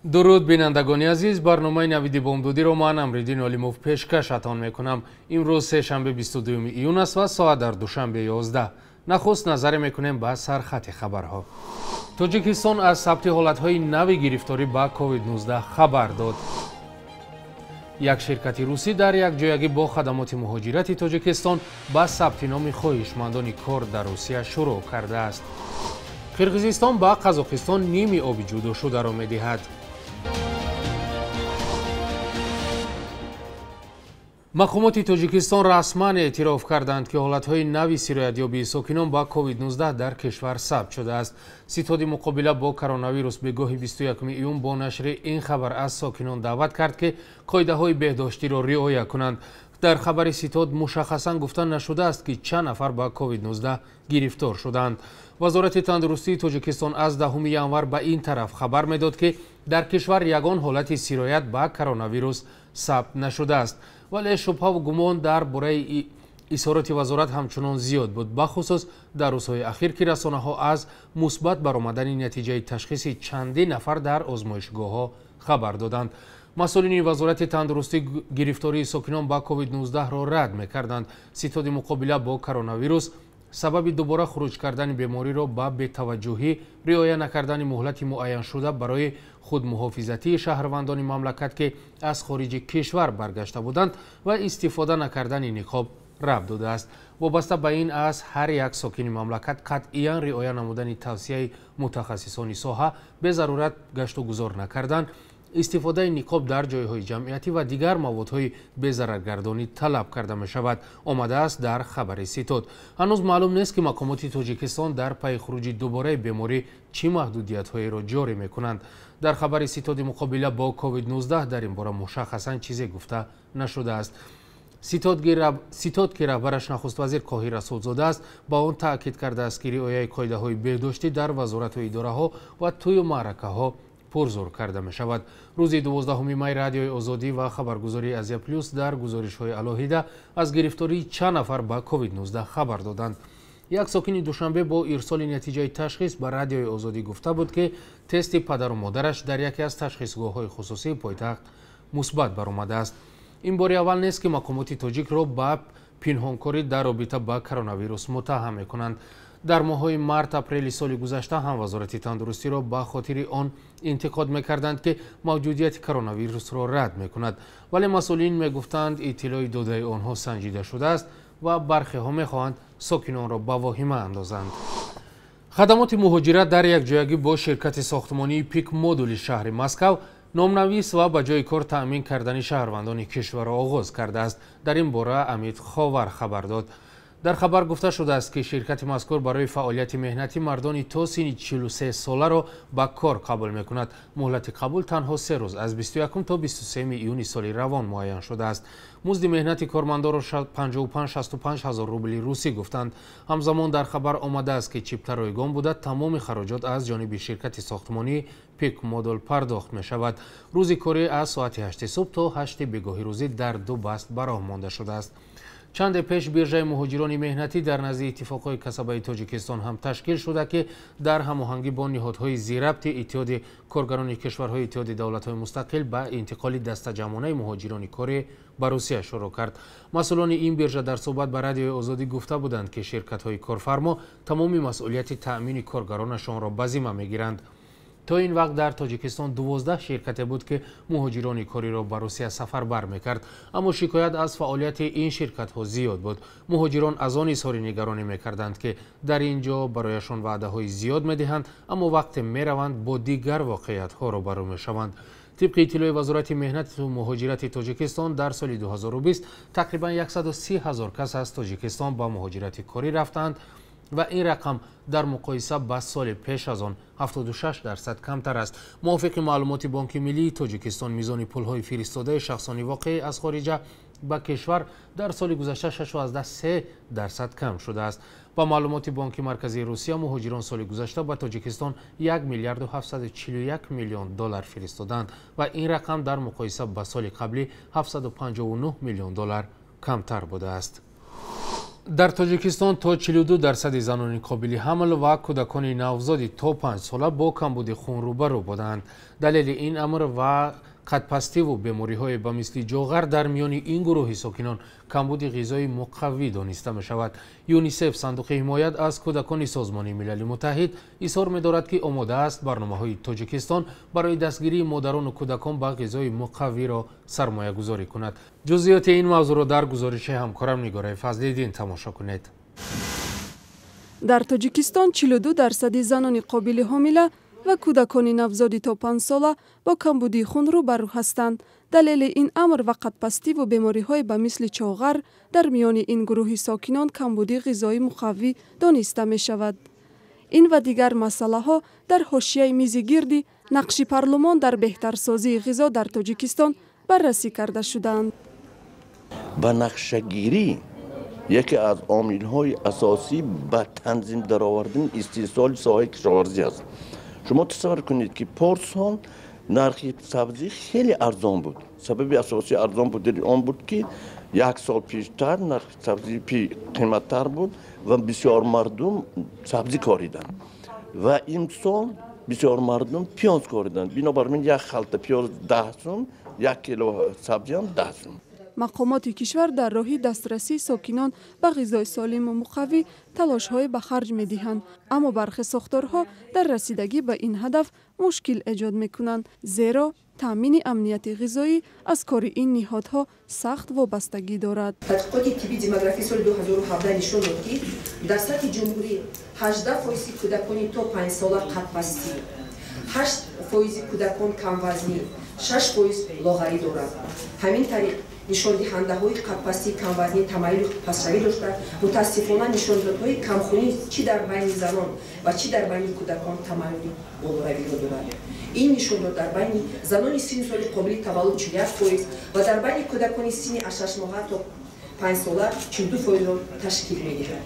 Дуруд, бинандагони азиз, барномаи Навиди Бомдодиро ман, Амриддин Олимов, пешкашатон мекунам. Имрӯз сешанбе, 22 июн аст ва соат дар Душанбе 11. Нахуст назаре мекунем ба сархати хабарҳо. Тоҷикистон аз сабти ҳолатҳои нави гирифторӣ ба COVID-19 хабар дод. Як ширкати русӣ дар якҷоягӣ бо хадамоти муҳоҷирати Тоҷикистон ба сабти номи хоҳишмандони кор дар Русия шурӯъ кардааст. Қирғизистон ба Қазоқистон ними оби ҷудошударо медиҳад. Мақомоти Тоҷикистон расман эътироф карданд, ки ҳолатҳои нави сироятёбии сокинон ба COVID-19 дар кишвар сабт шудааст. Ситоди муқобила бо коронавирус бегоҳи 21 июн бо нашри ин хабар аз сокинон даъват кард, ки қоидаҳои беҳдоштиро риоя кунанд. Дар хабари ситод мушаххасан гуфта нашудааст, ки чанд нафар ба COVID-19 гирифтор шуданд. Вазорати тандурустии Тоҷикистон аз 10 январ ба ин тараф хабар медод, ки дар кишвар ягон ҳолати сироят ба коронавирус сабт нашудааст. Вале шубҳаву гумон дар бораи изҳороти вазорат ҳамчунон зиёд буд, бахусус дар рӯзҳои ахир, ки расонаҳо аз мусбат баромадани натиҷаи ташхиси чандин нафар дар озмоишгоҳҳо хабар доданд. Масъулини вазорати тандурустӣ гирифтории сокинон ба COVID-19-ро рад мекарданд. Ситоди муқобила бо коронавирус сабаби дубора хуруҷ кардани бемориро ба бетаваҷҷӯҳӣ, риоя накардани муҳлати муайяншуда барои худмуҳофизатии шаҳрвандони мамлакат, ки аз хориҷи кишвар баргашта буданд, ва истифода накардани ниқоб рабт додааст. Вобаста ба ин аз ҳар як сокини мамлакат қатъиян риоя намудани тавсияи мутахассисони соҳа, безарурат гашту гузор накардан, истифодаи ниқоб дар ҷойҳои ҷамъиятӣ ва дигар маводҳои безараргардонӣ талаб карда мешавад, омадааст дар хабари ситод. Ҳанӯз маълум нест, ки мақомоти Тоҷикистон дар пайи хуруҷи дубораи беморӣ чӣ маҳдудиятҳоеро ҷорӣ мекунанд. Дар хабари ситоди муқобила бо COVID-19 дар ин бора мушаххасан чизе гуфта нашудааст. Ситод, ки раҳбараш нахуствазир Қоҳир Расулзода аст, ба он таъкид кардааст, ки риояи қоидаҳои беҳдоштӣ дар вазорату идораҳо ва тӯю маъракаҳо пурзур карда мешавад. Рӯзи 12 май Радиои Озодӣ ва хабаргузории Азия Плюс дар гузоришҳои алоҳида аз гирифтории чанд нафар ба COVID-19 хабар доданд. Як сокини Душанбе бо ирсоли натиҷаи ташхис ба Радиои Озодӣ гуфта буд, ки тести падару модараш дар яке аз ташхисгоҳҳои хусусии пойтахт мусбат баромадааст. Ин бори аввал нест, ки мақомоти тоҷикро ба пинҳонкорӣ дар робита ба коронавирус муттаҳам мекунанд. Дар моҳҳои март, апрели соли гузашта ҳам вазорати тандурустиро ба хотири он интиқод мекарданд, ки мавҷудияти коронавирусро рад мекунад. Вале масъулин мегуфтанд, иттилои додаи онҳо санҷида шудааст ва бархеҳо мехоҳанд сокинонро ба воҳима андозанд. Хадамоти муҳоҷират дар якҷоягӣ бо ширкати сохтмонии Пик Модули шаҳри Москав номнавис ва ба ҷои кор таъмин кардани шаҳрвандони кишварро оғоз кардааст. Дар ин бора Амид Ховар хабар дод. Дар хабар гуфта шудааст, ки ширкати мазкур барои фаъолияти меҳнатӣ мардони то синни 43 соларо ба кор қабул мекунад. Муҳлати қабул танҳо 3 рӯз, аз 21 то 23 июни соли равон муайян шудааст. Музди меҳнати кормандоро 55-65 ҳазор рубли русӣ гуфтанд. Ҳамзамон дар хабар омадааст, ки чипта ройгон буда, тамоми хароҷот аз ҷониби ширкати сохтмонии Пик Модул пардохт мешавад. Рӯзи корӣ аз соати 8 субҳ то 8 бегоҳи рӯзӣ дар ду баст ба роҳ монда шудааст. Чанде пеш биржаи муҳоҷирони меҳнатӣ дар назди Иттифоқҳои касабаи Тоҷикистон ҳам ташкил шуда, ки дар ҳамоҳангӣ бо ниҳодҳои зирабти Иттиҳоди коргарони кишварҳои Иттиҳоди давлатҳои мустақил ба интиқоли дастаҷамъонаи муҳоҷирони корӣ ба Русия шурӯъ кард. Масъулони ин биржа дар суҳбат ба Радиои Озодӣ гуфта буданд, ки ширкатҳои корфармо тамоми масъулияти таъмини коргаронашонро ба зимма мегиранд. То ин вақт дар Тоҷикистон 12 ширкате буд, ки муҳоҷирони кориро ба Русия сафарбар мекард. Аммо шикоят аз фаъолияти ин ширкатҳо зиёд буд. Муҳоҷирон аз он изҳори нигаронӣ мекарданд, ки дар ин ҷо барояшон ваъдаҳои зиёд медиҳанд, аммо вақте мераванд, бо дигар воқеиятҳо рӯбарӯ мешаванд. Тибқи иттилои Вазорати меҳнату муҳоҷирати Тоҷикистон, дар соли 2020 тақрибан 130 ҳазор кас аз Тоҷикистон ба муҳоҷирати корӣ рафтанд ва ин рақам дар муқоиса ба соли пеш аз он 76% камтар аст. Мувофиқи маълумоти Бонки Миллии Тоҷикистон, мизони пулҳои фиристодаи шахсони воқеӣ аз хориҷа ба кишвар дар соли гузашта 6,3% кам шудааст. Ба маълумоти Бонки Марказии Русия, муҳоҷирон соли гузашта ба Тоҷикистон 1 миллиарду 741 миллион доллар фиристоданд ва ин рақам дар муқоиса ба соли қаблӣ 759 миллион доллар камтар будааст. Дар Тоҷикистон то 42% занони қобили ҳамл ва кӯдакони навзоди то 5 сола бо камбуди хун рӯбарӯ буданд. Далели ин амр ва қадпастиву бемориҳое ба мисли ҷоғар дар миёни ин гурӯҳи сокинон камбуди ғизои муқаввӣ дониста мешавад. ЮНИСЕФ, сандуқи ҳимоят аз кӯдакони Созмони Милали Муттаҳид, изҳор медорад, ки омода аст барномаҳои Тоҷикистон барои дастгирии модарону кӯдакон ба ғизои муқаввиро сармоягузорӣ кунад. Ҷузъиёти ин мавзӯъро дар гузориши ҳамкорам Нигораи Фазлиддин тамошо кунед. Дар Тоҷикистон 42% занони қобили ҳомила ва кӯдакони навзоди то 5 сола бо камбудии хун рӯбарӯ ҳастанд. Далели ин амр ва қадпастиву бемориҳое ба мисли чоғар дар миёни ин гурӯҳи сокинон камбудии ғизои муқаввӣ дониста мешавад. Ин ва дигар масъалаҳо дар ҳошияи мизи гирди нақши парлумон дар беҳтарсозии ғизо дар Тоҷикистон баррасӣ карда шудаанд. Ба нақшагирӣ яке аз омилҳои асосӣ ба танзим даровардани истеҳсоли соҳаи кишоварзӣ аст. Шумо тасаввур кунед, ки порсол нархи сабзӣ хеле арзон буд. Сабаби асосии арзон будани он буд, ки як сол пештар нархи сабзӣ қиматтар буд ва бисёр мардум сабзӣ кориданд ва имсол бисёр мардум пиёз кориданд. Бинобар ин як халта пиёз 10 сум, 1 кило сабзиам 10 сум. Мақомоти кишвар дар роҳи дастрасии сокинон ба ғизои солиму муқаввӣ талошҳое ба харҷ медиҳанд, аммо бархе сохторҳо дар расидагӣ ба ин ҳадаф мушкил эҷод мекунанд, зеро таъмини амнияти ғизоӣ аз кори ин ниҳодҳо сахт вобастагӣ дорад. Тадқиқоти тибби демографии соли 2017 нишон дод, ки дар сатҳи ҷумҳурӣ 18% кӯдакони то 5 сола қадпастӣ, 8% кӯдакон камвазнӣ, 6% лоғарӣ дорад. Ҳамин тариқ нишондиҳандаҳои қадпастии камвазнӣ тамайли пастравӣ дошта, мутаассифона нишондодҳои камхунӣ чӣ дар байни занон ва чӣ дар байни кӯдакон тамайли болоравиро дорад. Ин нишондод дар байни занони синни соли қобили таваллуд 41% ва дар байни кӯдакони синни аз 6 моҳа то 5 сола 42%-ро ташкил медиҳад.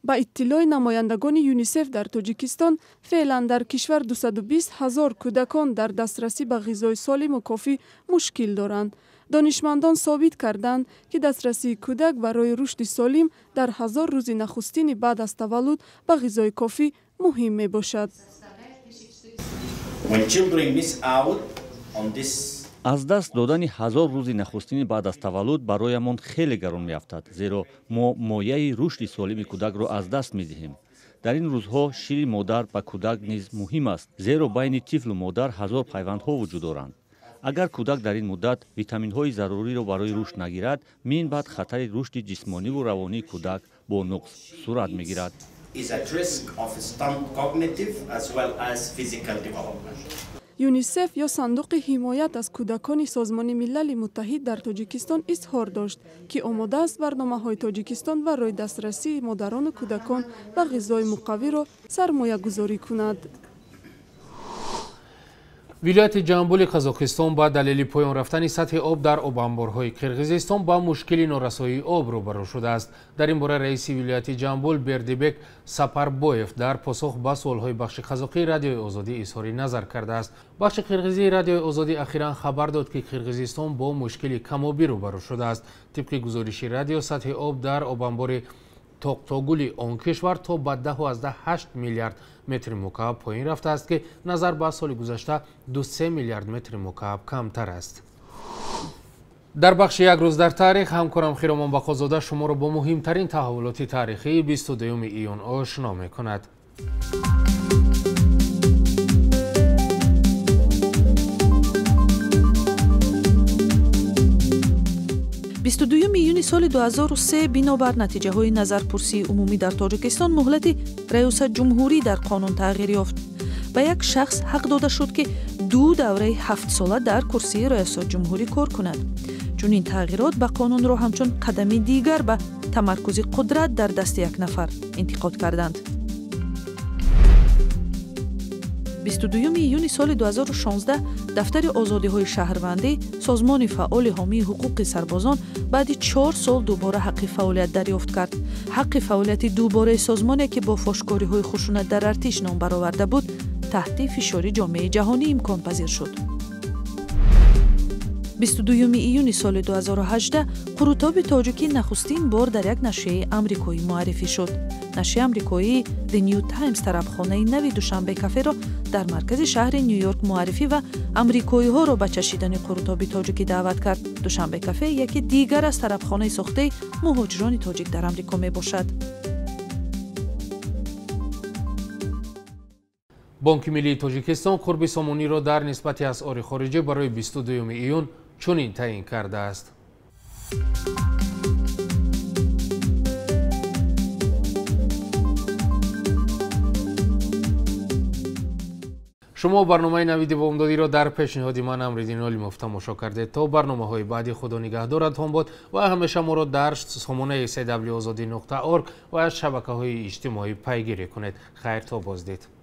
Ба иттилои намояндагони ЮНИСЕФ дар Тоҷикистон, феълан дар кишвар 220 ҳазор кӯдакон дар дастрасӣ ба ғизои солиму кофӣ мушкил доранд. Донишмандон собит карданд, ки дастрасии кӯдак барои рушди солим дар 1000 рӯзи нахустини баъд аз таваллуд ба ғизои кофӣ муҳим мебошад. Аз даст додани 1000 рӯзи нахустини баъд аз таваллуд бароямон хеле гарон меафтад, зеро мо мояи рушди солими кӯдакро аз даст медиҳем. Дар ин рӯзҳо шири модар ба кӯдак низ муҳим аст, зеро байни тифлу модар 1000 пайвандҳо вуҷуд доранд. Агар кӯдак дар ин муддат витаминҳои заруриро барои рушд нагирад, мин баъд хатари рушди ҷисмониву равонии кӯдак бо нуқс сурат мегирад. ЮНИСЕФ ё сандуқи ҳимоят аз кӯдакони Созмони Милали Муттаҳид дар Тоҷикистон изҳор дошт, ки омода аст барномаҳои Тоҷикистон барои дастрасии модарону кӯдакон ба ғизои муқаввиро сармоягузорӣ кунад. Вилояти Ҷамбули Қазоқистон ба далели поён рафтани сатҳи об дар обанборҳои Қирғизистон ба мушкили норасоии об рӯбарӯ шудааст. Дар ин бора раиси вилояти Ҷамбул Бердибек Сапарбоев дар посух ба суолҳои бахши қазоқии Радиои Озодӣ изҳори назар кардааст. Бахши қирғизии Радиои Озодӣ ахиран хабар дод, ки Қирғизистон бо мушкили камобӣ рӯбарӯ шудааст. Тибқи гузориши радио, сатҳи об дар обанбори Тоқтогули он кишвар то ба 10,8 миллиард метри мукааб поён рафтааст, ки назар ба соли гузашта 2,3 миллиард метри мукааб камтар аст. Дар бахши як рӯз дар таърих ҳамкорам Хиромон Бақозода шуморо бо муҳимтарин таҳаввулоти таърихии 22 июн ошно мекунад. Бисту дуюми июни соли 2003 бинобар натиҷаҳои назарпурсии умумӣ дар Тоҷикистон муҳлати раёсатҷумҳурӣ дар қонун тағйир ёфт. Ба як шахс ҳақ дода шуд, ки ду давраи 7-сола дар курсии раёсатҷумҳурӣ кор кунад. Чунин тағйирот ба қонунро ҳамчун қадами дигар ба тамаркузи қудрат дар дасти як нафар интиқод карданд. 22 июни соли 2016 дафтари озодиҳои шаҳрвандӣ, созмони фаъоли ҳомии ҳуқуқи сарбозон, баъди 4 сол дубора ҳаққи фаъолият дарёфт кард. Ҳаққи фаъолияти дубораи созмоне, ки бо фошкориҳои хушунат дар артиш ном бароварда буд, таҳти фишори ҷомеаи ҷаҳонӣ имконпазир шуд. 22 июни соли 2018 қурутоби тоҷикӣ нахустин бор дар як нашрияи амрикоӣ муаррифӣ шуд. Нашрияи амрикоии The New Times тарабхонаи нави Душанбе каферо дар маркази шаҳри Ню-Йорк муаррифӣ ва амрикоиҳоро ба чашидани қурутоби тоҷикӣ даъват кард. Душанбе кафе яке дигар аз тарабхонаи сохтаи муҳоҷирони тоҷик дар Амрико мебошад. Бонки миллии Тоҷикистон қурби сомониро дар нисбати асъори хориҷӣ барои 22 июн чунин таъин кардааст. Шумо барномаи Навиди Бомдодиро дар пешниҳоди ман Амриддин Олимов тамошо кардед. То барномаҳои баъди Худо нигаҳдоратон бод ва ҳамеша моро дар сомонаи cwozodi.org ва шабакаҳои иҷтимоӣ пайгирӣ кунед. Хайр то боздид.